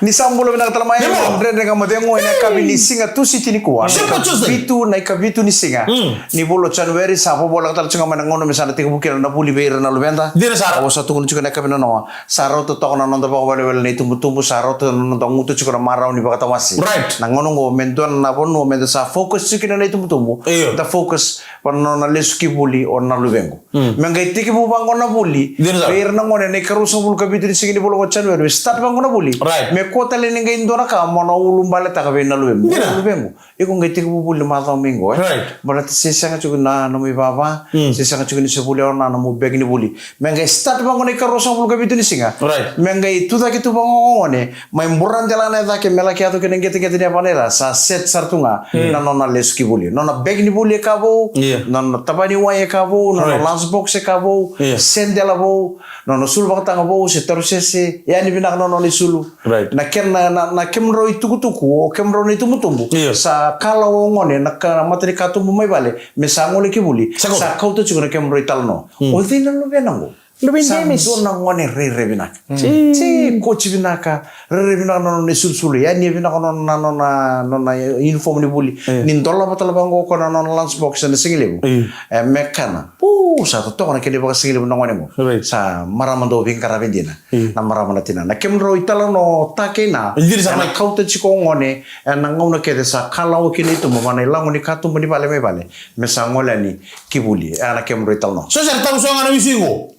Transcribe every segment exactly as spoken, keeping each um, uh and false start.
Ni sa bula vinaka tale mai. Ni bula. Na Dredre Ga Mo Cegu ena yakavi ni siga Tusiti nikua. Super Tuesday. Vitu, na ikavitu ni siga ni vula o January. Sa vovolaka tale tiko ga mai na gauna me sa na tekivu kina na vuli vei ira na luveda. Dina sara. Au sa tukuna tiko na yakavi nanoa, sa rauta toka na noda vakawelewele na itubutubu, sa rauta na noda guta tiko na marau ni vakatawasi. Right. Na gauna oqo me dua na vanua meda sa focus tiko kina na itubutubu. Io. Da focus vaka na nona lesu ki vuli o na luvequ. Mm. Me qai tekivu vaqo na vuli. Dina sara. Vei ira na gone na ikaruasagavulu ka vitu ni siga ni vula o January, me start vaqo na vuli. Right. Me kua tale ni qai dua na ka mo na ulubaletaka vei na luvemu. Dina. Luvequ, iko qai tekivu vuli macawa mai qo, e? Right. Baleta se sega tiko na nomu ivava, mm, se sega tiko ni se vuli o na nomu bag ni vuli. Me qai start vaqo na ikaruasagavulu ka vitu ni siga. Right. Me qai tucake tu vaqo o gone, mai bura dela na yacake me laki yaco kina qeteqete ni yavana ira, sa set sara tu ga, mm, na nona lesu ki vuli. Nona bag ni vuli e ka vou, yeah, nona tavani wai e ka vou, nona, right, lunch box e ka vou, yeah, sendela vou, nona sulu vakataga vou, se tarusese, yani vinaka na nona isulu. Right. Na kena, na, na kemudrau itukutuku, o kemudrau na itubutubu. Yeah. Sa kalawa o gone, na ka, na mata ni katuba mai vale, me sa gole ki vuli, sa kauta tiko na kemudrau italanoa. Mm. O cei na luvena qo? Luvena Demis. Sa dua na gone rairai vinaka. Mm. Tsi. Tsi, koci vinaka, rairai vinaka na nona isulusulu, yani vinaka na nona, nona, nona uniform ni vuli. Mm. Ni dolava tale vaqo o koya na nona lunch box ena sigalevu. Mm. E, me kana. Pu, sa totoka na kena ivakasigalevu na gone qo. Right. Sa marama dau veiqaravi dina. Mm. Na marama na tina. Na kemudrau italanoa ta kei na. Dina sara. Ena kauta tiko o gone, ena gauna kece sa kalawa kina itubu, vaka na ilago ni katuba ni vale mai vale. Me sa gole yani ki vuli, e, na kemudrau italanoa. So sa tabu so ga na visui qo.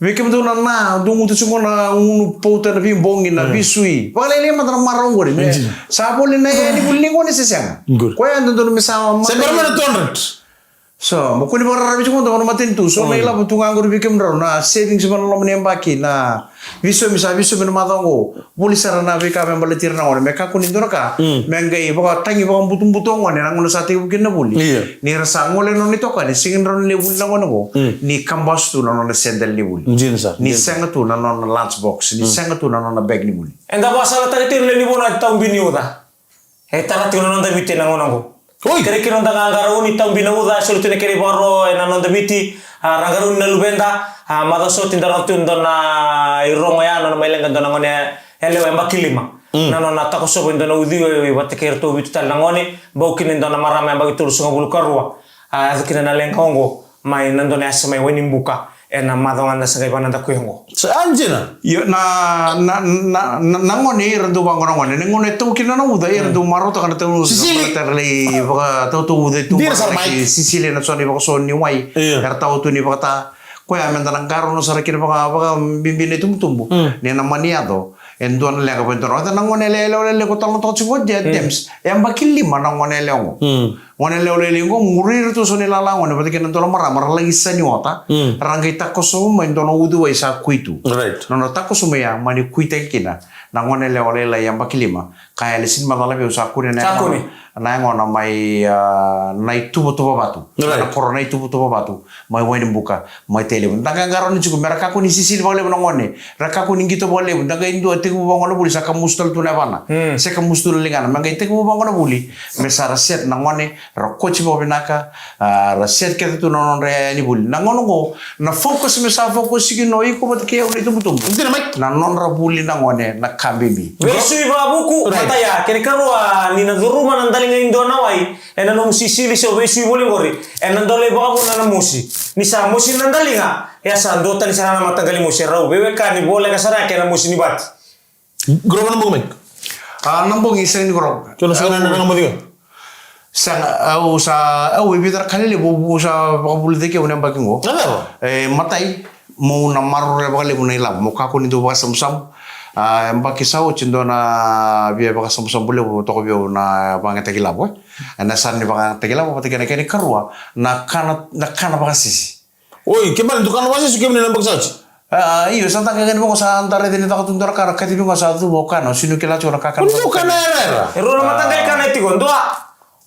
Vei kemudou na, na, dou guta tiko na gunu pauta, na veibogi, na, mm, visui. Vakalailai mada na marau qori, me. Sa voli na yaya ni vuli ni gone se sega. Good. Koya e dodonu me sa mata. Se bera mai na two hundred. So, mo kua ni vakararavi tiko mada vaka na matanitu. So, na, mm, ilavo tu ga qori vei kemudrau na savings vaka na loma ni yabaki, na veisaumi, sa veisaumi na macawa qo. Voli sara na veika me baleti ira na gone, me kakua ni dua na ka, mm, me qai vakatagi vakabutubutu o gone na gauna sa tekivu kina na vuli. Io. Ni ra sa gole na nona itokani, sega ni rawa ni lai vuli na gone qo, mm, ni kabasu tu na nona sendela ni vuli. Dina sara. Ni, dina, sega tu na nona lunch box, ni, mm, sega tu na nona bag ni vuli. Eda vakasalataki tiko na lewe ni vanua e tau bi ni uca. E tara tiko na noda Viti ena gauna qo. Oi. Kerei kina noda qaqarauni, tau bi na uca, e soli tu na kena ivakaro ena noda Viti, a, ra qarauni na luveda, a, macawa sa oti da rogo tu e dua na irogo ya, nona mai leqa e dua na gone yalewa yabaki lima. Mm. Na nona takosova e dua na uciwai vata kei iratou vitu tale na gone, bau kina e dua na marama yabaki tolusagavulu ka rua. A, yaco kina na leqa oqo mai na dua na yasa mai Wainibuka. Ena macawa ga da sa qai vakanadakuya oqo. Sa, a, dina. Io, na, na, na, na, na gone, ira dau vaqo na gone. Na gone e tau kina na uca, ira, mm, dau marautaka na tau uca. Sisili. Baleta era lai vakatautauvata tu. Dina sara mai. Sisili ena so na ivakaso ni wai. Io. Era tau tu ni vakata. Koya meda na qarauna sara kina vaka, vakabibi na itubutubu. Mm. Ni na mani yaco e dua na leqa vei dua na, na gone yalewa, yalewa, yalewa, ko talanoataka tiko o Dems. Mm. E yabaki lima na gone yalewa qo. Mm. Gone yalewa lailai qo, qori iratou so na ilala gone vata kei na dua na marama, ra laki sani ota. Mm. Ra qai takosova mai dua na uciwai sa kui tu. Right. Nona takosova mai ya, mani kuitaki kina na gone yalewa lailai yabaki lima. Kaya, e sega ni macala vei au, sa kune na yagona. Sa kune. Na yagona mai, a, Naituvatuva Vatu. Right. Na koro Naituvatuva Vatu. Mai Wainibuka, mai Tailevu. Da qaqarauni tiko me ra kakua ni sisili vakalevu na gone. Ra kakua ni qito vakalevu. Da qai dua, tekivu vaqo na vuli, sa kamusu tale tu na yavana. Mm. Se kamusu tu na ligana. Me qai tekivu vaqo na vuli, me sa ra set na gone, ra koci vakavinaka, a, ra set kece tu na nodra yaya ni vuli. Na gauna qo, na focus me sa focus kina o iko vata kei au na itubutubu. Dina mai. Na nodra vuli na gone, na ka bibi. Veisui vakavuku, right, mataya, kena ikarua, ni na curuma na daliga e dua na wai, ena nomu sisili se o veisui voli qori, ena dau lai vakavuna na mosi. Ni sa mosi na daliga, e a sa dua tani sara na mataqali mosi, e rau veiwekani voleka sara kei na mosi ni vati. Qoroka na bogi, Mike. A, na bogi sega ni qoroka. Kena sega na, au, na, na mosi. Sega, au sa, au e vica na ka lelevu au sa vakavulici au na yabaki qo. Na cava? E, matai, mo na maroroya vakalevu na ilavo, mo kakua ni dau vakasabusabu. A, yabaki sa oti dua na via vakasabusabu levu toka vei au na vakayagataki ilavo, e. Ena sara ni vakayagataki ilavo, vata kei na kena ikarua, na kana, na kana vakasisi. Oi, kemuni dau kana vakasisi kemuni na yabaki sa oti? A, io, sa da qai kena vaka sa da raica ni caka tu dua na ka, ra kacivi qo sa cuva o kana, o sega ni kila tiko na kakana. O ni dau kana era era. E rua na mataqali kana e tiko, dua.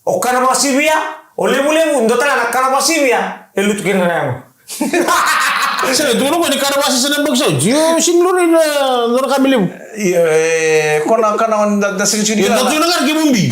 O kana vakasivia, o levulevu, dua tale na kana vakasivia, e lutu kina na yago. Sega, tukuna o koya ni kana vakasisi na yabaki sa oti. Io, sega ni rairai na, na ka me levu. Io, e, ko na kana da, da sega ni kila. Io, da tukuna ga na kemu bi.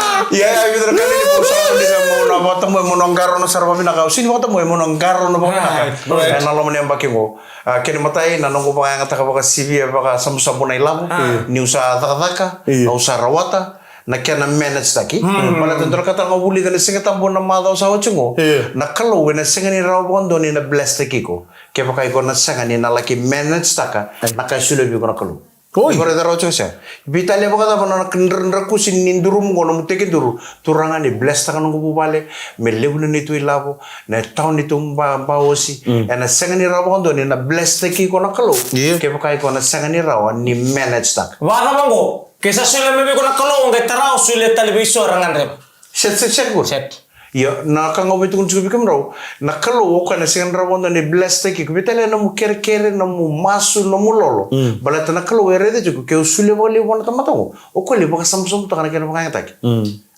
Ia, ia, vica na ka ni vou sa voli na mo na vakatamoya mo na qarauna sara vakavinaka. Au sini vakatamoya mo na qarauna vakavinaka. Right, right. E na loma ni yabaki qo. A, kena imatai, na noqu vakayagataka vakasivia vakasabusabu na ilavo. Niu sa cakacaka, au sa rawata na kena manage taki. Baleta dua na ka tale ga au vulica na Siga Tabu na macawa sa oti qo. Na Kalou ena sega ni rawa vakadua ni na bless taki iko kevaka iko na sega ni na laki manage taka na ka e solia vei iko na Kalou. Oi. Iko raica rawa tiko se. Veitalia vakacava na dra-, drakusi ni durumu qo, nomu tekiduru. Turaga, ni bless taka noqu vuvale, me levu na neitou ilavo, na tawa neitou ba, baosi. Ena sega ni rawa vakadua ni na bless taki iko na Kalou. Kevaka iko na sega ni rawa ni manage taka. Vakacava qo? Ke sa solia mai vei iko na Kalou, qai tara o solia tale vei so era gadreva. Set, set, set, good. Set. Io, na ka ga au veitukuna tiko vei kemudrau, na Kalou o koya na sega ni rawa vakadua ni bless taki iko. Veitalia nomu kerekere, nomu masu, nomu lolo. Baleta na Kalou e raica tiko, ke au solia vakalevu vua na tamata qo, o koya li vakasabusabutaka na kena vakayagataki.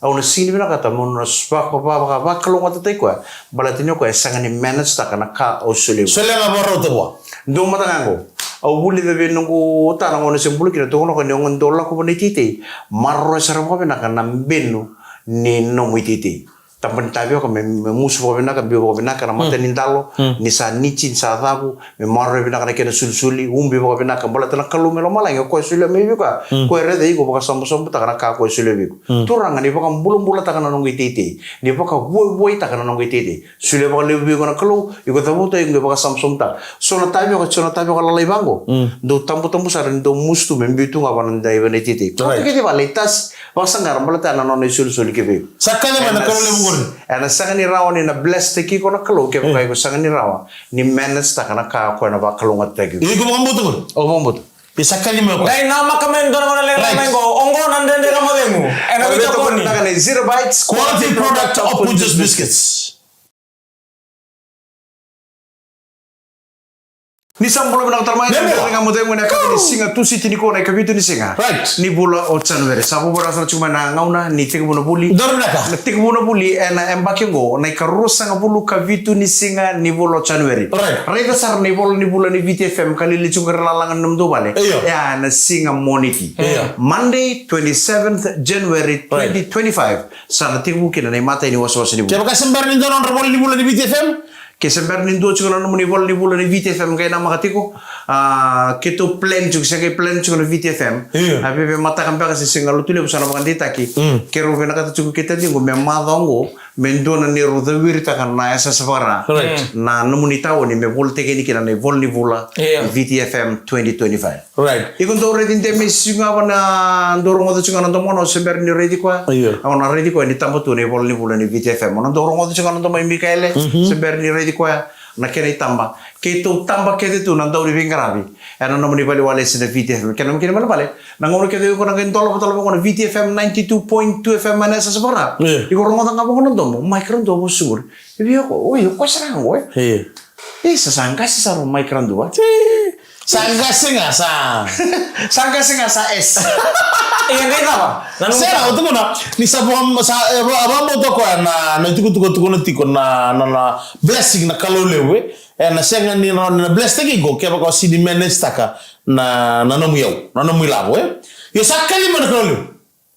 Au na sega ni vinakata meu na vaka, vaka, vaka, vakalougatataki koya. Baleta ni o koya e sega ni manage taka na ka au solia vua. Solia ga vakarauta vua. Dua mada ga qo. Au vulica vei noqu tana qo na se bula kina, tukuna o koya ni o qo dau lako vua na iteitei, maroroya sara vakavinaka na benu ni nomu iteitei. Taba ni tavioka me, me musu vakavinaka, biu vakavinaka na mata ni dalo, ni sa niti, ni sa cavu, me maroroya vinaka na kena sulisuli, ubi vakavinaka, baleta na Kalou mai lomalagi o koya e solia mai vei koya. Koya e raica iko vakasabusabutaka na ka koya e solia vei iko. Turaga, ni vakabulabulataka na noqu iteitei, ni vakavuavuaitaka na noqu iteitei. Solia vakalevu vei iko na Kalou, iko cavuta, iko qai vakasabusabutaka. So na tavioka, so na tavioka lalai vaqo. Dau tabutabu sara ni dau musu tu me biu tu ga vua na daiva na iteitei. Right. Kece vale i tasi, vakasaqara, baleta na nona isolisoli ki vei iko. Sa kaya mai na Kalou levu qori. Ena sega ni rawa ni na bless taki iko na Kalou kevaka iko sega ni rawa ni manage taka na ka o koya na vakalougatataki iko. Iko vakabauta qori? Au vakabauta. Isa kali mai o koya. Qai namaka mai dua na gauna lekaleka mai qo. O qo na Dredre Ga Mo Cegu. Ena veitokoni. Quality product of Punjas Biscuits. Ni sa bula vinaka tale mai na Dredre Ga Mo Cegu ena yakavi ni siga Tusiti nikua na ikavitu ni siga. Right. Ni vula o January. Sa vuravura sara tiko mai na gauna ni tekivu na vuli. Donu vinaka. Na tekivu na vuli ena yabaki qo na ikaruasagavulu ka vitu ni siga ni vula o January. Right. Raica sara na ivola ni vula ni Viti F M ka lili tiko ena lalaga ni nomudou vale. Io. Ena siga Moniti. Io. Monday, twenty-seventh January twenty twenty-five. Sa na tekivu kina na imatai ni wasewase ni vula. Kevaka se bera ni dua na nodra vola ni vula ni Viti F M? Ke se bera ni dua tiko na nomuni vola ni vula ni Viti F M, qai namaka tiko. A, keitou plan tiko, se qai plan tiko na Viti F M. Io. A, veve mataka beka se siga Lotulevu sa na vakadeitaki. Mm. Keirau vinakata tiko kei tadiqu me macawa qo, me dua na neirau cawiritaka na yasayasa vakara. Right. Na nomuni taoni me volitaki yani kina na ivola ni vula, io, ni Viti F M twenty twenty-five. Right. Iko dau raici Deme Sigava, na dau rogoca tiko ga na domo, o se bera ni raici koya. Io. O na raici koya ni taba tu na ivola ni vula ni Viti F M. O na dau rogoca tiko ga na domo i Mikaele, mhm, se bera ni raici koya na kena itaba. Keitou taba kece tu na dau ni veiqaravi ena nomuni valeniwalesi na Viti F M. Kena, kena ibalebale, na gauna kece iko na qai dolava, dolava qo na Viti F M ninety-two point two F M ena yasayasa vakara. Io. Iko rogoca ga vaqo na domo, mai, keirau dau vosa qori. E vei iko, oi, o koya sara ga qo, e? Io. E, sa, sa qase sara o Mike Radua. Io. Sa qase ga sa. Sa qase ga sa S. E qai cava? Na nomu Sega, taro. O tukuna ni sa vaka sa e va- vakabauta o koya na na itukutuku o tukuna tiko na na na blessing na Kalou levu e. E na sega ni na na bless taki iko kevaka o sini manage taka na na nomu iyau, na nomu ilavo e. Io sa kalima na Kalou levu.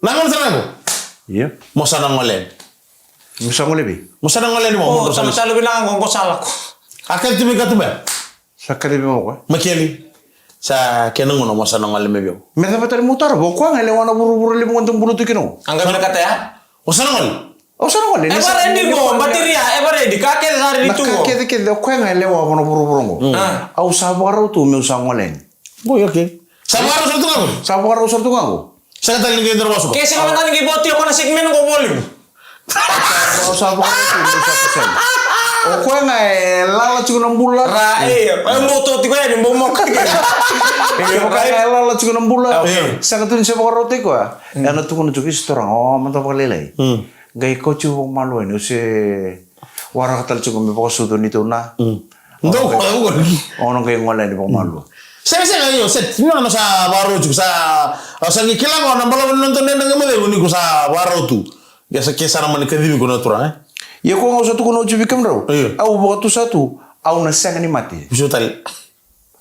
Na gona sara go. Ia. Mo sa na gole. Mo sa gole vei. Mo sa na gole ni mo. O Mo sa tama na. talo vina ga go sala ko. A kali tu me ka tu me. Sa kali vei mo ko. Makeli. Sa kena gona mo sa na gole me veu. Me cava tale mo taro vo ko ga lewa na vuravura levu ga da bula tu kina. Anga vina kata ya. O sa na gole. O sa na gole. E vara edi go bateria e vara edi ka kece sa ri Na tu ka go. kece kece o koya ga lewa vo na vuravura go. Ah. Au sa vakarau tu meu sa gole. Go okay. Sa vakarau sa tu ga. Sa vakarau sa tu ga go. Sa ka tali ni dro wasu. Ke sega na ni voti ko na segment go volume. Au sa vakarau tu meu sa pasai. O koya ga e lala tiko na bula. Ra e e mo to tiko yani mo mo ka ke. Ke vaka e lala tiko na bula. Eh. Sa ka tu ni se vakarau tiko a. E na tukuna tiko isi toranga o mata vakalailai. Qai kauti vakamalua ni o se waraka tale tiko me vakasucu ni tau na. Dou ka ugo. Ono qai gole ni vakamalua. Sega sega io set. Ni na sa vakarau tiko sa. Sa ni kila ko na bala ni nonto nena ga mo ni ko sa vakarau tu. Ia sa ke sa na mani kacivi ko na tura e. Ia ko ga au sa tukuna au tiko vei kemudrau. Io. Au vakatusa tu au na sega ni mate. Bisu tali.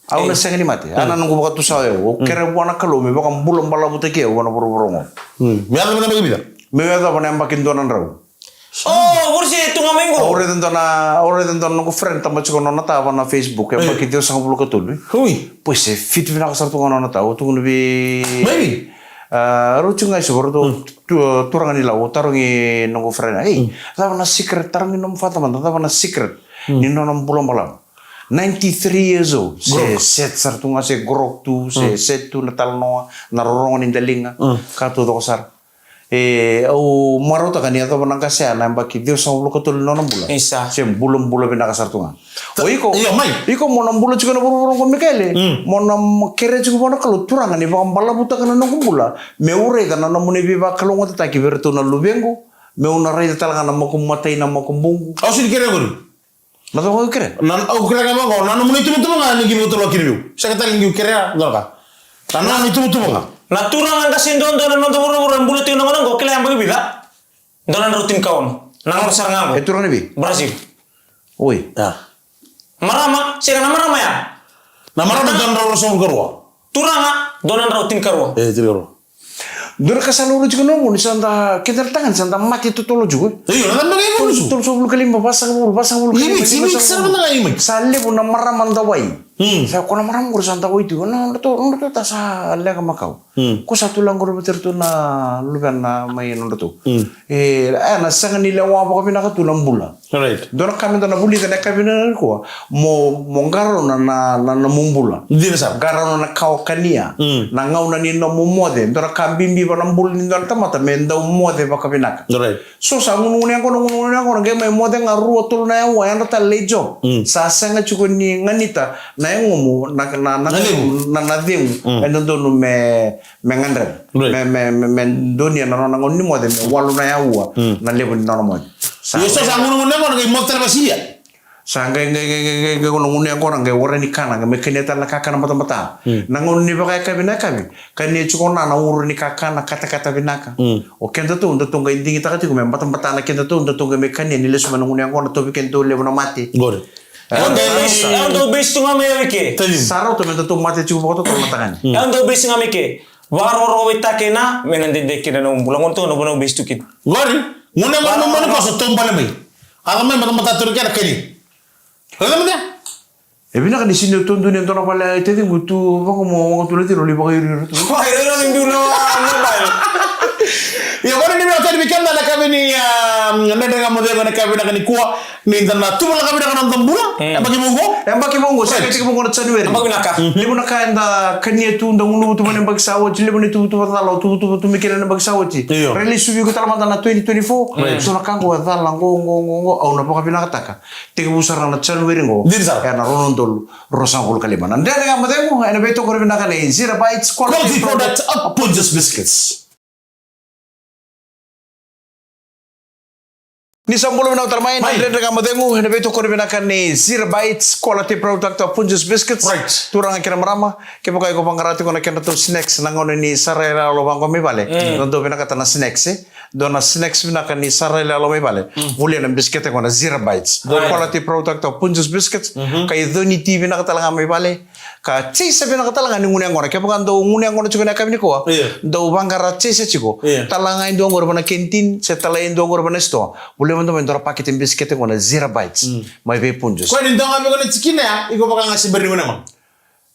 Au na sega ni mate. Ana noqu vakatusa o yau. Au kere vua na Kalou me vakabula balavutaki au vua na vuravura oqo. Me yaco me na baki vica. Me yacova na yabaki dua na drau. O vursi e tu ga mai Au go. raica dua na au raica dua na noqu friend tama tiko nona ta va na Facebook e baki ciwasagavulu ka tolu. Ui. Pois e fit vinaka sara tu ga nona ta au tukuna vei. Maybe. A rau tiko ga iso varatou turaga ni lau tarogi noqu friend. Ei, cava na secret tarogi nomu fata mada cava na secret ni nona bula balavu. Ninety-three years old. Se set sara tu ga se grok tu se set tu na talanoa na rorogo ni daliga. Ka tu coko sara. E au marautaka ni yacova na qase ya na yabaki ciwasagavulu ka tolu ni nona bula. Isa. Se bulabula vinaka sara tu ga. O iko Io, mai. Iko mo na bula tiko na vuravura oqo Mikaele. Mo na kere tiko vua na Kalou Turaga ni vakabalavutaka na noqu bula. Me u raica na nomuni veivakalougatataki vei iratou na luvequ. Me u na raica tale ga na makumatai na makubuqu. Au sini kere qori. Na cava au kere? Na au kere ga vaqo na nomuni tuvatuva ga ni qi vakatalo kina veu. Sega tale ni qi kere ya, dua na ka. Na nomuni tuvatuva ga. Na turaga qase duadua na noda vuravura e bula tiko na gauna oqo kila yabaki vica? Dua na drau tinikaono. Na gauna sara ga oqo. E turaga ni vei? Brazil. Oi. Ya. Marama, sega na marama ya. Na marama dua na drau ruasagavulu ka rua. Turaga dua na drau tinikarua. E tinikarua. Dua na ka sa laurau tiko na nomu ni sa da keda na tagane sa da mate totolo tiko. Io, na da mate totolo. Tolusagavulu ka lima, vasagavulu, vasagavulu ka lima. Sa levu na marama dawai. Sa ko na marama qori sa dawai tiko na nodratou, nodratou ta sa leqa makau. Ko sa tu la qori vata iratou na luvena mai nodratou. E, e na sega ni lewa vakavinaka tu na bula. Dua na ka me da na vulica na yakavi nikua mo, mo qarauna na, na, na nomu bula. Dina sara. Qarauna na ka o kania. Na gauna ni nomu moce. Dua na ka bibi va na bula ni dua na tamata me dau moce vakavinaka. So sa gunugunu yaqona, gunugunu yaqona qai mai moce ga rua tolu na yaua, yadra tale lai job. Sa sega tiko ni ganita na yagomu na, na, na, na cegu e dodonu me, me gadreva. Me, me, me, me donuya na nona gauna ni moce me walu na yaua na levu ni nona moce. Sa io so sa gunugunu yaqona qai moce tale vasilia. Sa qai, qai, qai, qai, qai gunugunu yaqona qai warai ni kana qai mai kania tale na kakana batabata. Na gauna ni vakayakavi na yakavi kania tiko na, na uro ni kakana katakata vinaka. O kedatou datou qai digitaka tiko me batabata na kedatou datou qai mai kania ni lesu mai na gunu yaqona tou vei kedatou levu na mate. Qori. Au dau base, au dau base tu ga mai au i ke. Sa rauta me datou mate tiko vakatotolo na tagane. Au dau base ga mai ke. Vakarokoroko vei ta kei na me na dede kina na nomu bula gona toka na vanua base tu kina. Qori. Guna gona mo mani koso tou bale mai. Aka mai mata mata tu na kena kani. Raica mada. E vinaka ni sini tou duni e dua na vale e teciqu tu vakamu waqa tu na tiro li vakairiiri tu. Vakairiiri tu na mobile. Ia vale ni vea tani vei keda na kavi ni a na dredre ga mo cegu na kavi na kani kua. Ni da na tuvalaka vinaka na noda bula. Yabaki vou qo. Yabaki vou qo sa kai tiki vou qo na January. Yabaki vinaka. Levu na ka eda kania tu da gunuva tu mai na yabaki sa oti, levu na ituvatuva cala o tuvatuva tu mai kina na yabaki sa oti. Io. Rairai suvi iko tale mada na twenty twenty-four. So na ka qo e cala qo qo qo qo au na vakavinakataka. Tekivu sara na January qo. Dina sara. Ena rua na udolu ruasagavulu ka lima. Na dredre ga mo cegu ena veitokoni vinaka nei Zero Bites Quality Product of Punjas Biscuits. Ni sa bula vinaka tale mai na Mai. Dredre Ga Mo Cegu, na veitokoni vinaka ni Zero Bites, quality product of Punjas Biscuits. Right. Turaga kei na marama, kevaka iko vaqara tiko na kedratou snacks, na gauna ni sara yaloyalo vaqo mai vale. Mm. Dou vinakata na snacks, e? Dou na snacks vinaka ni sara yaloyalo mai vale. Mm. Volia na bisikete qo na Zero Bites. Right. Quality product of Punjas Biscuits. Mhm. Ka iconi ti vinaka tale ga mai vale. Ka chaser vinaka tale ga ni gunu yaqona. Kevaka dou gunu yaqona tiko na yakavi nikua. Io. Dou vaqara chaser tiko. Io. Tala ga e dua qori va na canteen, se tala e dua qori va na store. Volia mada mai dua na pakete bisikete qo na Zero Bites. Mm. Mai vei Punjas. Koya ni dua ga vei koya na tikina ya, iko vaka ga se bera ni gunu yaqona.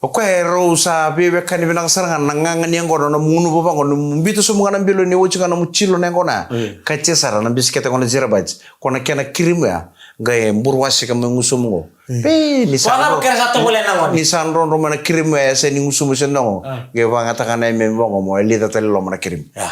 O koya e rau sa veiwekani vinaka sara ga na gaga ni yaqona, na nomu gunuva vaqo, nomu biuta sobu ga na bilo ni oti ga nomu jilo na yaqona. Io. Ka chaser sara na bisikete qo na Zero Bites. Ko na kena kirimu ya, qai buruwasika mai gusumu qo. Pe, ni sa Wala dro-, kere sa tovolea na gone. Ni sa drodro mai na kirimu e se ni gusumu se nogo. Ah. Qai vagataka na yameyame vaqo mo e lica tale loma na kirimu. Ya.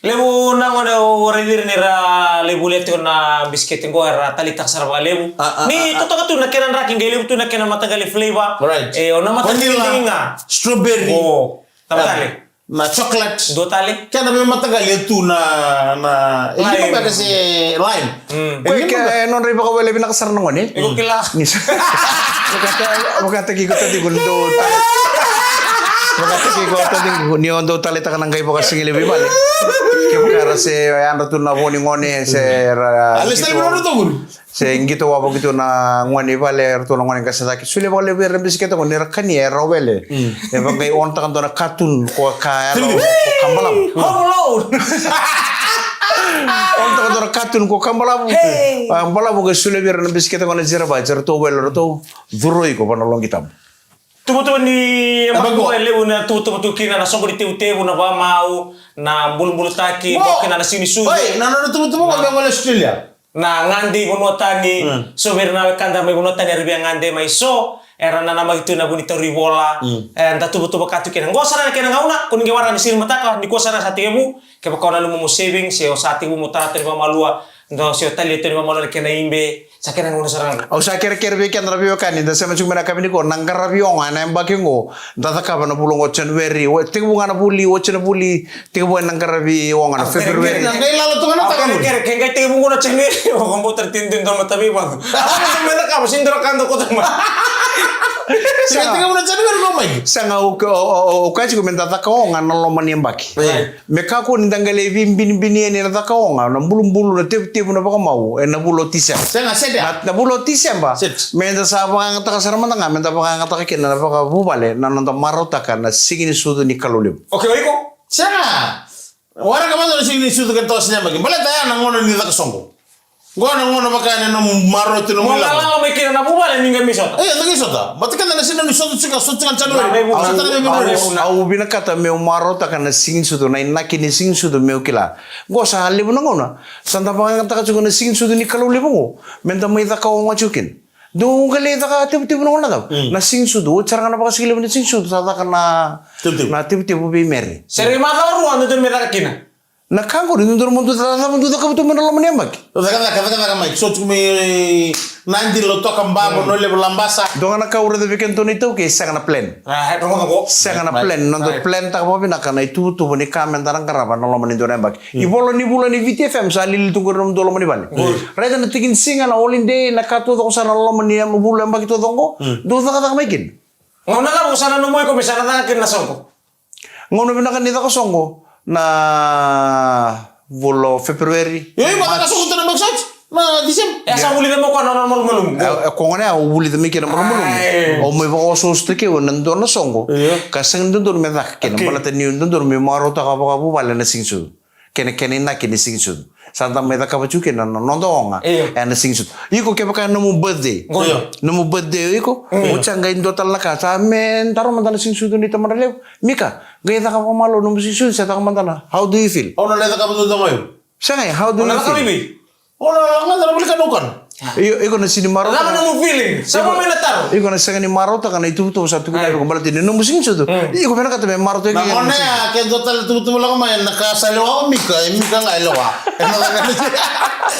Levu na gone o raici ira ni ra lai volia tiko na bisikete qo era taleitaka sara vakalevu. Ah, ah, Ni ah, ah. totoka tu na kena draki, qai levu tu na kena mataqali flavor. Right. E, o na mataqali Vanilla, liga. Strawberry. O, tale. Ah. Na chocolate. Dua tale. Kena veimataqali e tu na, na, e Lime. lima beka se lime. Mm. E Koya lima ke beka. E nodra ivakawele vinaka sara na gone. Iko kila. Ni sa-, vakata-, vakataki iko tatiqu ni dou tale. Vakataki iko tatiqu ni o dou taleitaka na qai vakasigalevu i vale. Kevaka era se yadra tu na vo ni gone se ra-, Alisali qito, vinaka tu. se qito wavoki tu na gone i vale, eratou na gone qase cake. Solia vakalevu ira na bisikete qo ni ra kania era wele. Mm. E vaqai onotaka dua na cartoon ko ka, Sili. ko ka balavu. Home Alone. Onotaka dua na cartoon ko ka balavu. Hey. A, balavu qai solia vei ira na bisikete qo na Zero Bites, eratou wele, eratou curoi iko va na loqi tabu. Tuvatuva ni Aba yabaki qo. e levu na tuvatuva tu kina na soqo ni tevutevu, na vakamau, na bulubulutaki, Qo. qo kina na siga ni sucu. Oi, na nona tuvatuva qo Na. me gole Australia. Na gade i vanua tani, Mm. so vei ira na wekada mai vanua tani era via gade mai so, era nanamaki tu na vu ni tauri vola, Mm. e, da tuvatuva ka tu kina. Qo sara na kena gauna, ko ni qai waraka na siga ni mataka, nikua sara sa tekivu, kevaka o nanuma mo saving, se o sa tekivu mo tara tu ni vakamalua, do se o talia tu ni vakamalua na kena ibe, sa kena gauna sara ga. Au sa kerekere vei keda na veiwekani, da sema tiko mai na yakavi nikua, na qaravi oga ena yabaki qo, da cakava na vula qo January, o, tekivu ga na vuli, oti na vuli, tekivu ena qaravi oga na February. Au kerekere. Na qai lala tu ga na Au taka kerekere, qori. Ke qai tekivu qo na January, o, ko bau tara tini dua matavi vatu. Au kerekere me cakava, sini dua na ka dau kauta mai. Sega. Tekivu na January, no mai. Sega, o, o, o, o, o, kaya tiko me da caka oga na loma ni yabaki. Right. Me kakua ni da qai lai veibinibini yani ena caka oga, na bulubulu, na tevutevu, na vakamau, ena vula o Tiseba. Sega, sega. Na, na vula o Tiseba, Set. me da sa vakayagataka sara mada ga, me da vakayagataka kina na vakavuvale, na noda marautaka na siga ni sucu ni Kalou levu. Okay, o iko? Sega. Waraka mada na siga ni sucu kei na toka ni yabaki. Baleta ya na gauna ni caka soqo. Qo na gauna vaka yani na nomu marau tu na Mo nomu ilavo. lala mai kina na vuvale ni qai mai sota. E, da qai sota. Baleta keda na siga ni sota tiko, sota tiko na January. Au, Sota na February. au, au vinakata meu marautaka na siga ni sucu, na inaki ni siga ni sucu meu kila. Qo sa levu na gauna. Sa da vakayagataka tiko na siga ni sucu ni Kalou levu qo. Me da mai caka oga tiko kina. Dou qai lai caka tevutevu na gauna cava? Mm. Na siga ni sucu, oti sara ga na vakasigalevu na siga ni sucu, sa caka na Tevutevu. na tevutevu vei Meri. Sere i macawa rua, dodonu me caka kina. Na ka qori, dodonu mo dou caka, dou cakava tu mai na loma ni yabaki. Cakacaka, cakacaka mai. So tiko mai, eh, Nadi, Lautoka, Baba, Mm. Nailevu, Labasa. Dua ga na ka au raica vei kedatou na iTaukei, sega na plan. Ah, e, rogoca qo. Sega na Right, plan, right, noda right. plan taka vakavinaka na ituvatuva ni ka me da na qarava na loma ni dua na yabaki. Mm. Ivola ni vula ni Viti F M sa lili tu qori nomudou loma ni vale. Mm. Raica na tiki ni siga, na holiday, na ka taucoko sara na loma ni yam-, vula yabaki taucoko. Mm. Dou cakacaka mai kina. Gauna cava sa nanuma o iko me sa na caka kina na soqo? Gauna vinaka ni caka soqo na vula o February. Io, iko caka soqo tu na yabaki sa oti. Na December. E a sa vulica mai o koya na nona malumalumu. E, e koya gona au vulica mai kina na malumalumu. Ai. Au mai vakaosoosotaki au ena dua na soqo. Io. Ka sega ni dodonu me caka kina. Okay. Baleta ni dodonu me marautaka vakavuvale na siga ni sucu. Kena, kena inaki ni siga ni sucu. Sa da mai cakava tiko kina na noda oga. Io. Ena siga ni sucu. Iko kevaka na nomu birthday. Io. Nomu birthday o iko. Io. Oti sa qai dua tale na ka. Sa me daru mada na siga ni sucu ni tamada levu. Mika, qai caka vakamalua nomu siga ni sucu, sa caka mada na. How do you feel? Au na lai cakava duadua ga o iko. Sega, how do you feel? Au na cakava i vei? Au na lagata na vuli ka na ukana. Io, iko na sega ni marautaka. Cava nomu feeling? Sa iko, mai na taro. Iko na sega ni marautaka na ituvatuva sa tukuna vei iko baleta ni nomu siga ni sucu. Mm. Iko vinakata me marautaka. Na kena gone ya, ke dua tale tuvatuva lako mai, na ka sa lewa o Mika, e Mika ga e lewa. E na caka ni.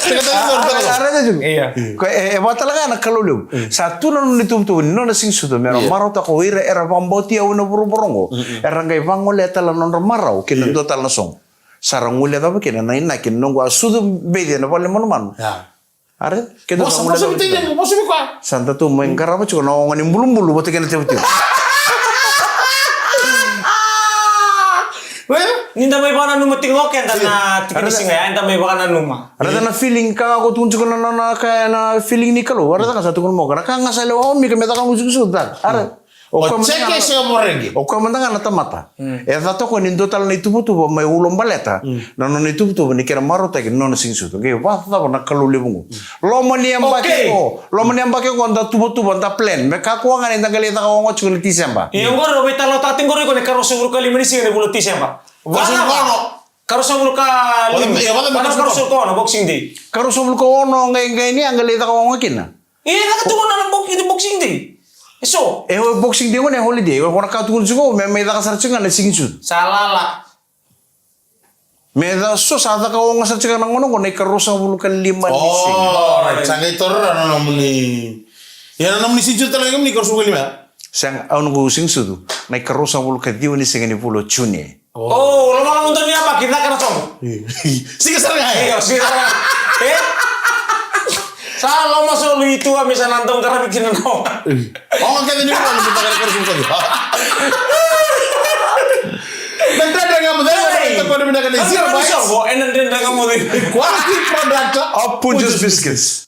Teka tale dua, teka tale. Io. Ko e, e vaka tale ga na Kalou levu. Mm. Sa tu na nona ituvatuva ni nona siga ni sucu me ra marautaka o ira era vakabauti au ena vuravura oqo. Mm, mm. Era qai vagolea tale na nodra marau ki na dua tale na soqo. Sa ra guilecava kina na inaki na noqu a sucu beci ena vale ni manumanu. Ia. Are, keda sa guilecava kina. Vosa vei koya. Sa datou mai qarava tiko na oga ni bulubulu vata kei na tevutevua. Ni da mai vakananuma tiko ga o keda na tiki ni siga ya, eda mai vakananuma. Raica na feeling ka ga ko tukuna tiko na nona ka na feeling ni Kalou. Raica ga sa tukuna mo ka na ka ga sa lewa o Mika me caka gu sukusuku caka. Are. O koya mada ga na tamata. E ca toka ni dua tale na ituvatuva mai ulo baleta. Na nona ituvatuva ni kena marautaki na nona siga ni sucu. Qai vakacava na Kalou levu qo. Loma ni yabaki qo. Loma ni yabaki qo da tuvatuva da plan. Me kakua ga ni da qai lai caka oga tiko na Tiseba. Ia qori o veitalanoataka tiko qori ko na ikaruasagavulu ka lima ni siga ni vula o Tiseba. Vakacava? Karuasagavulu ka lima. Ia, vakacava me karuasagavulu ka ono, Boxing Day. Karuasagavulu ka ono qai qai ni a qai lai caka oga kina. E caka tu na Boxing Day. E so. E Boxing Day gona e holiday. Gona ka tukuna tiko me mai caka sara tiko ga na siga ni sucu. Sa lala. Me ca so sa caka oga sara tiko ga na gona gona i karuasagavulu ka lima ni siga. Oh, right. Sa qai toro na nomuni. Ia na nomuni siga ni sucu tale ga ni karuasagavulu ka lima. Sega, au noqu siga ni sucu na i karuasagavulu ka ciwa ni siga ni vula o June. Oh, loma ga mudou ni yabaki caka na soqo. Siga sara ga. Io, siga sara ga. E? Sa loma so lui tu a me sa na dau qaravi kina na oga. Oga kece ni vula ni caka na karuasagavulu ka ciwa. Na Dredre Ga Mo Cegu, na Dredre Ga Mo Cegu, na Dredre Ga Mo Cegu. Quality product of Punjas Biscuits.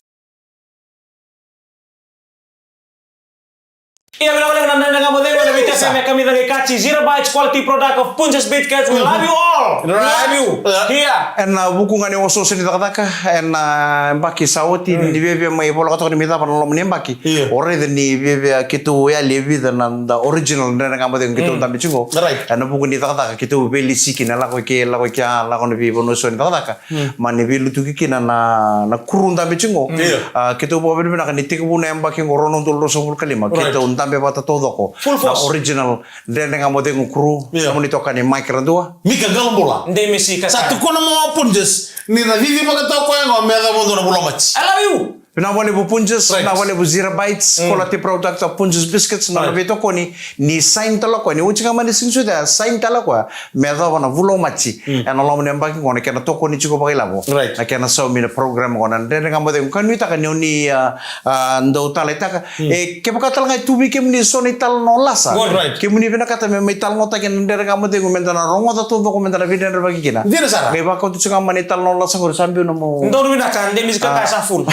Ia, vinaka vakalevu na Dredre Ga Mo Cegu ena Viti F M, e kamica qai kaci, Zero Bites, quality product of Punjas Biscuits. We love you all. We love you. Ia. Ena vuku ga ni osooso ni cakacaka ena yabaki sa oti, ni viavia mai voleka toka ni mai cava na loma ni yabaki. Ia. O raica ni viavia keitou yali e vica na da original Dredre Ga Mo Cegu keitou dabe tiko. Ena vuku ni cakacaka keitou veilesi kina, lako i ke, lako i kea, lako na veivanua eso ni cakacaka. Mani veilutuki kina na, na kuru dabe tiko. A, keitou vakavinavinaka ni tekivu na yabaki oqo rua na udolu ruasagavulu ka lima. Keitou dabe vata taucoko. Na original Dredre Ga Mo Cegu kuru. Nomuni tokani Mike Radua. Mika Qalobula. Demesi Kakaya. Sa tukuna mo Punjas ni na cici vakatau koya oqo me yacova dua na vula o Maji. I love you. Vinaka vakalevu Punjas, vinaka vakalevu Zero Bites, quality product of Punjas Biscuits, na veitokoni, ni sign tale o koya, ni oti ga mai na siga ni sucu ya, sign tale o koya, me yacova na vula o Maji, ena loma ni yabaki oqo na kena tokoni tiko vakailavo, na kena saumi na program oqo na Dredre Ga Mo Cegu, ka nuitaka ni oni, a, a, dau taleitaka, e, kevaka tale ga e tu vei kemuni so na italanoa lasa, kemuni vinakata me mai talanoataki na Dredre Ga Mo Cegu, me da na rogoca taucoko, me da na veidredrevaki kina. Qai vakauta tiko ga mai na italanoa lasa qori, sa biu na mo. Donu vinaka, Demesi Kakaya sa full.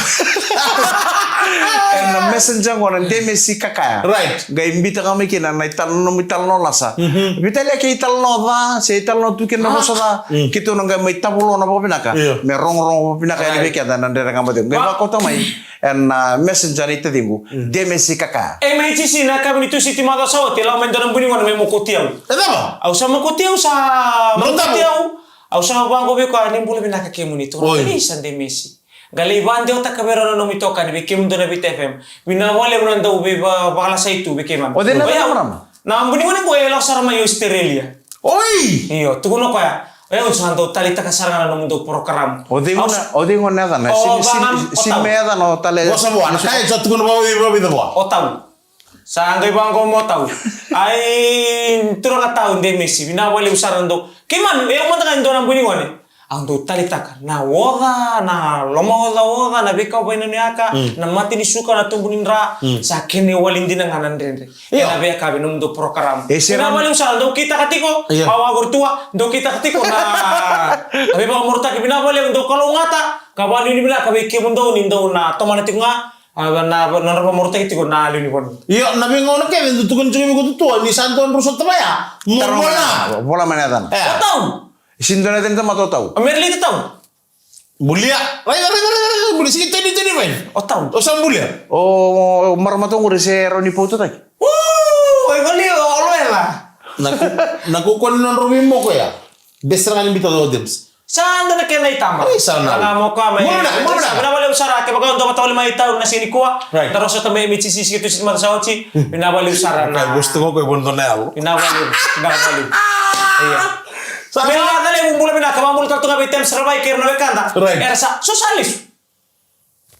Ena messenger qo na Demesi Kakaya. Qai biuta ga mai kina na italanoa, nomu italanoa lasa. Veitalia ke italanoa ca, se italanoa tu kina na vosa ca. Keitou na qai mai tavuloa na vakavinaka. Me rogorogo vakavinaka yani vei keda na Dredre Ga Mo Cegu. Qai vakauta mai ena messenger na itaciqu. Demesi Kakaya. E mai tisi na yakavi ni Tusiti macawa sa oti, e lako mai dua na bui ni gone me mokoti au. E cava? Au sa mokoti au, sa mokoti au. Au sa vaqo vei koya ni bula vinaka kemuni, tukuna, ei, sa Demesi. Qai lai vakadewataka vei rau na nomu itokani, vei kemudou na Viti F M. Vinaka vakalevu na dau veivakalasai tu vei keimami. O cei na marama? Na bui ni gone qo e lako sara mai Australia. Oi! Io, tukuna o koya. O yau sa dau taleitaka sara ga na nomudou porokaramu. O cei gona, o cei gona yacana? Sini me yacana o tale. Vosa vua, na ka e sa tukuna vakavica vua. O Tau. Sa qai vaqo mo Tau. Ai, turaga Tau, Demesi, vinaka vakalevu sara na dau. Keimami, e au mada ga e dua na bui ni gone. Au dau taleitaka na oca, na lomaocaoca, na veika vakainanuyaka, na mate ni suka, na tubu ni dra, sa kena iwali dina ga na Dredre. Io. Ena veiyakavi nomudou porokaramu. Vinaka vakalevu sara, dau kitaka tiko, au a qori tua, dau kitaka tiko na, na veivakamarautaki, vinaka vakalevu, dau kalougata, ka vakanuinui vinaka vei kemudou ni dau na tomana tiko ga, a, na, na nodra vakamarautaki tiko na lewe ni vanua. Io, na veigauna kece dau tukuna tiko vei iko tutua ni sa dua na drau sota vaya. Mo vola. Vola mai na yacana. O Tau. Sini dua na yacana ni tamata o Tau. O Merlita Tau. Bulia. Raica, raica, raica, raica, bulia. Sigi twenty twenty-five. O Tau. O sa bulia. O marama tu qori se rawa ni pautataki. Uu, e vali o Loela. Na ku, na kukua ni nodrau veimoko ya. Bese sara ga ni bita o James. Sa dua na kena itaba. Ei, sa na. Sa na mo koya mai. Muna, muna. Vinaka vakalevu sara, kevaka o dau vatauli mai Tau na siga nikua. Right. Daru sota mai M H C C, siga Tusiti macawa sa oti. Vinaka vakalevu sara na. Kai, vosa tu ga o koya e vono dua na yalo. Vinaka vakalevu, vinaka vakalevu. Io. Sa vinaka vakalevu, bula vinaka, vakabula tale tu ga vei Tem Saravai kei ira na wekada. Right. Era sa, so sa lesu.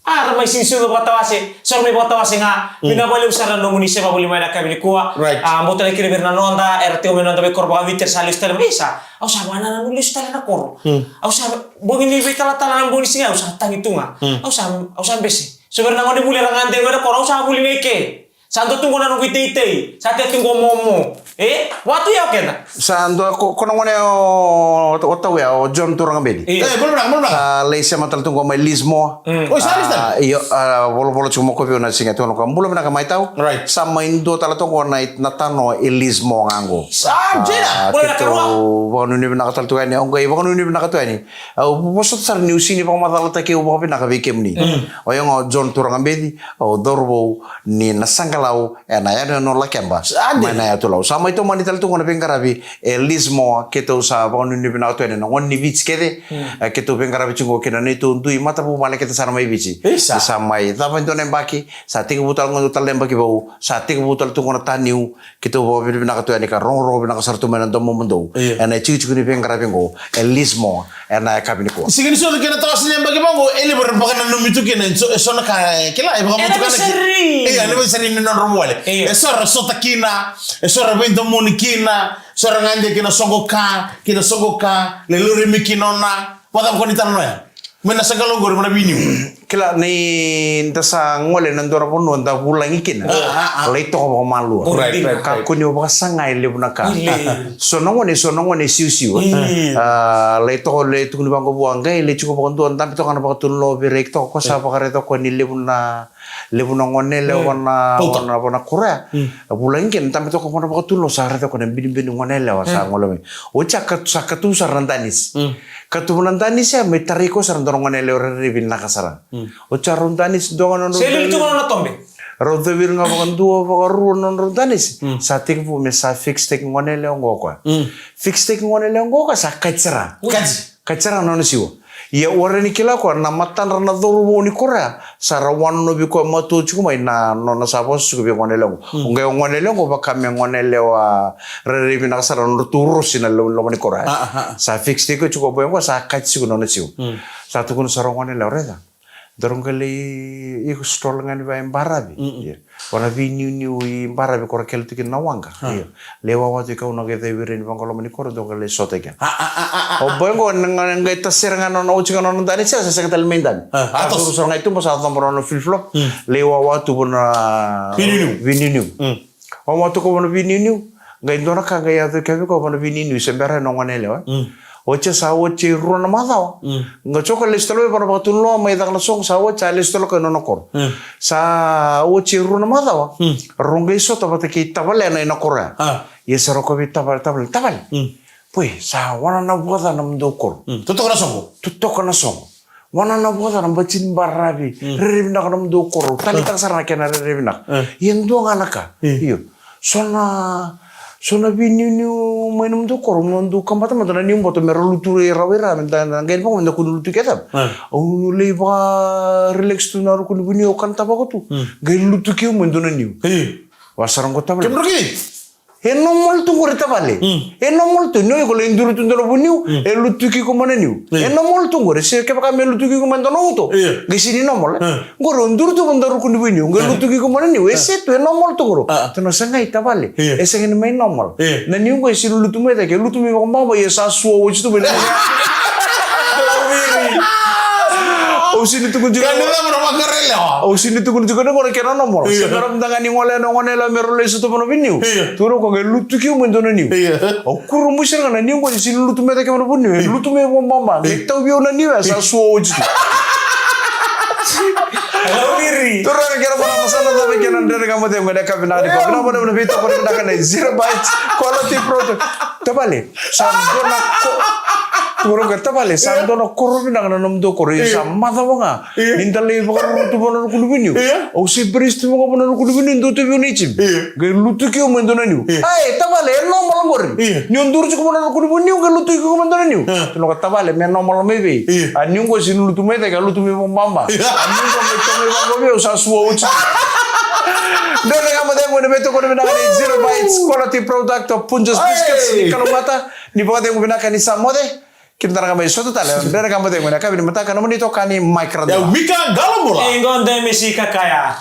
A, Mai sinisiu na vakatawase, soro mai vakatawase ga. Vinaka vakalevu sara na nomuni se vakavuli mai na yakavi nikua. Right. A, bau tale kina vei ira na noda era tiko mai na noda veikoro vakaviti, era sa lesu tale mai. Isa, au sa vakanananu lesu tale na koro. Au sa bogi ni veitalatala na bogi ni siga, au sa tagi tu ga. Au sa, au sa bese. So vei ira na gonevuli era gade mai na koro, au sa vuli ga i ke. Sa dua tu qo na noqu iteitei, sa tea tu qo momo. E? Vatu ia o keda. Sa dua ko, ko na gone o, o tau ya, o John Turagabeci. Io. E, bula vinaka, bula vinaka. Sa lai sema tale tu qo mai Lismore. Oi, sa lesu tale? A, io, a, volavola tiko mo kovi na siga tu qo. Bula vinaka mai tau. Right. Sa mai dua tale tu qo na, na tano e Lismore ga qo. Sa, a, jina. Bula vinaka, keitou vakanuinui vinaka tale tu yani. Au qai vakanuinui vinaka tu yani. Au vosota sara niu sini vakamacalataki au vakavinaka vei kemuni. O yau ga o John Turagabeci, au cauravou ni Nasaqalau, ena yanuyanu o Lakeba. Sa dina. Mai na yatu Lau. Sa mai tomani tale tu qo na veiqaravi e Lismore, keitou sa vakanuinui vinaka tu yani na gone ni Viti kece. E, keitou veiqaravi tiko qo kei na neitou dui matavuvale kece sara mai Viti. Isa. Sa mai cava e dua na yabaki, sa tekivu tale qo dua tale na yabaki vou, sa tekivu tale tu qo na taniu, keitou vakavinavinaka tu yani ka rogorogo vinaka sara tu mai na domomudou. Io. Ena itikotiko ni veiqaravi qo e Lismore ena yakavi nikua. Siga ni sucu kei na tawase ni yabaki vaqo, e levu era vakananumi tu kina, e so, e so na ka, e kila, e vakamotukana kina. Anniversary. Io, anniversary ni nodrau vuvale. Io. E so era sota kina, e so era veidomoni kina, so era gade kina soqo ka, kina soqo ka, le lori mai kina o na, vakacava ko ni tara noya? Mai na saqalo qori, mai na viniu. Kila ni da sa gole na dua na vanua da vulagi kina. A, a, a. Lai toka vakamalua. Right, right, right. Kakua ni o vakasaga e levu na ka. Io. So na gone, so na gone siusiu. Io. A, lai toka, lai tukuni vaqo vua, qai lai tiko vakadua, dabe toka na vakatunuloa vei ira, toka ko sa vakaraica ko ni levu na, levu na gone yalewa vana, vana, vana koro ya. Vulagi kina, dabe toka vana vakatunuloa, sa raica ko na binibini gone yalewa sa gole mai. Oti a kat-, sa katuvu sara na danisi. Katuvu na danisi ya, mai tarai ko sara dua na gone yalewa rairai vinaka sara. Oti a rau danisi, dua ga nodrau danisi. Se lili tu ga nona tobe. Rau cavi ira ga vakadua, vakarua nodrau danisi. Sa tekivu me sa fix-taki gone yalewa qo o koya. Fix-taki gone yalewa qo o koya, sa kati sara. Kati. Kati sara ga nona siwa. Ia o ira ni kila koya na matadra na cauravou ni koro ya, sa ra wanonovi koya matua tiko mai na nona sa vosa tiko vei gone yalewa qo. O qai o gone yalewa qo vaka me gone yalewa rairai vinaka sara, nodratou rosi na lo-, loma ni koro ya. A, a, a. Sa fix-taki koya tiko, o boy qo sa kati tiko nona siwa. Sa tukuna sara o gone yalewa, raica. Daru qai lai iko stroll ga ni vei baravi. Ia. Vana veiniuniu i baravi ko ra kele tu kina na waqa. Ia. Lai wawa tu i kau na qai cai vei ira ni vaqo loma ni koro, dou qai lai sota i kena. O boy qo na qai, qai tasere ga nona, oti ga nona danisi, sa sega tale mai dabe. A, a tos. Sa curu sara ga i tuba, sa coba nona flip-flop. Lai wawa tu vana veiniuniu. Veiniuniu. Wawa tu ko vana veiniuniu. Qai dua na ka qai yaco i kea vei koya vana veiniuniu, se bera na gone yalewa. Oti sa oti e rua na macawa. Qai tiko lesu tale mai vana vakatunuloa mai caka na soqo, sa oti a lesu tale koya i nona koro. Sa oti e rua na macawa. Rau qai sota vata kei tavalena ena koro ya. Ia sa rau kaya vei tavale, tavale, tavale. Boy, sa wanana vua ca na nomudou koro. Totoka na soqo. Totoka na soqo. Wanana vua ca na bati ni baravi. Rairai vinaka nomudou koro. Taleitaka sara na kena rairai vinaka. Ia dua ga na ka. Io. So na, so na veiniuniu mai nomudou koro, mo dou kabata mada na niu boto me ra lutu rawa i ra, me da, da qai ni vaka me da kua ni lutu i ke cava. Au lai vaka-relax tu na ruku ni vuniu, au kana tavako tu. Qai lutuki au mai dua na niu. Io. Vaka sara qo tavale. Kemudrua kei? E normal tu qori tavale. E normal tu. Ni o iko lai duri tu dua na vuniu, e lutuki iko mai na niu. E normal tu qori. Se kevaka me lutuki iko mai dua na uto. Io. Qai sini normal, e? Qori o duri tu mai dua ruku ni vuniu, qai lutuki iko mai na niu. E se tu, e normal tu qori. Tou na sagai tavale. Io. E sega ni mai normal. Io. Na niu qo e sini lutu mai cake, e lutu mai vakababa, ia sa sua oti tu mai na niu. Au sini tukuni tiko. Kena cava na vakarelewa. Au sini tukuni tiko ni qo na kena normal. Io. Se bera mada ga ni gole na gone yalewa me rau lai sota vana veiniu. Io. Tukuna o koya qai lutuki au mai dua na niu. Io. Au kurabui sara ga na niu qo e sini lutu mai cake vana veiniu. E lutu mai vakababa. Qai tauvi au na niu ya, sa sua oti tu. Turaga kei na marama, sa na cava kina na Dredre Ga Mo Cegu ena yakavi vinaka nikua. Vinaka vakalevu na veitokoni vinaka nei Zero Bites Quality Product. Tavale. Sa dua na ko-, turaga, tavale, sa dua na koro vinaka na nomudou koro. Io, sa macawa ga. Io. Ni da lai vakaruru tu vana ruku ni vuniu. Io. Au se brace tu vaka vana ruku ni vuniu, dou tu vei au na ijimi. Io. Qai lutuki au mai dua na niu. Io. Ai, tavale, e normal qori. Io. Ni o duru tiko vana ruku ni vuniu, qai lutuki au mai dua na niu. Io. Tukuna o koya tavale, me normal mai vei? Io. A niu qo sini lutu mai cake, a lutu mai vakababa. Io. A niu qo me tomai vaqo vei au, sa sua oti. Dredre Ga Mo Cegu ena veitokoni vinaka nei Zero Bites Quality Product of Punjas Biscuits. Ni kalougata. Ni vakacegu vinaka ni sa moce. Kina tara ga mai sota tale, dere ga mo cegu na kavi ni mataka, nomuni itokani Mike Radua. Mika Qalobula. E qo de misi kakaya.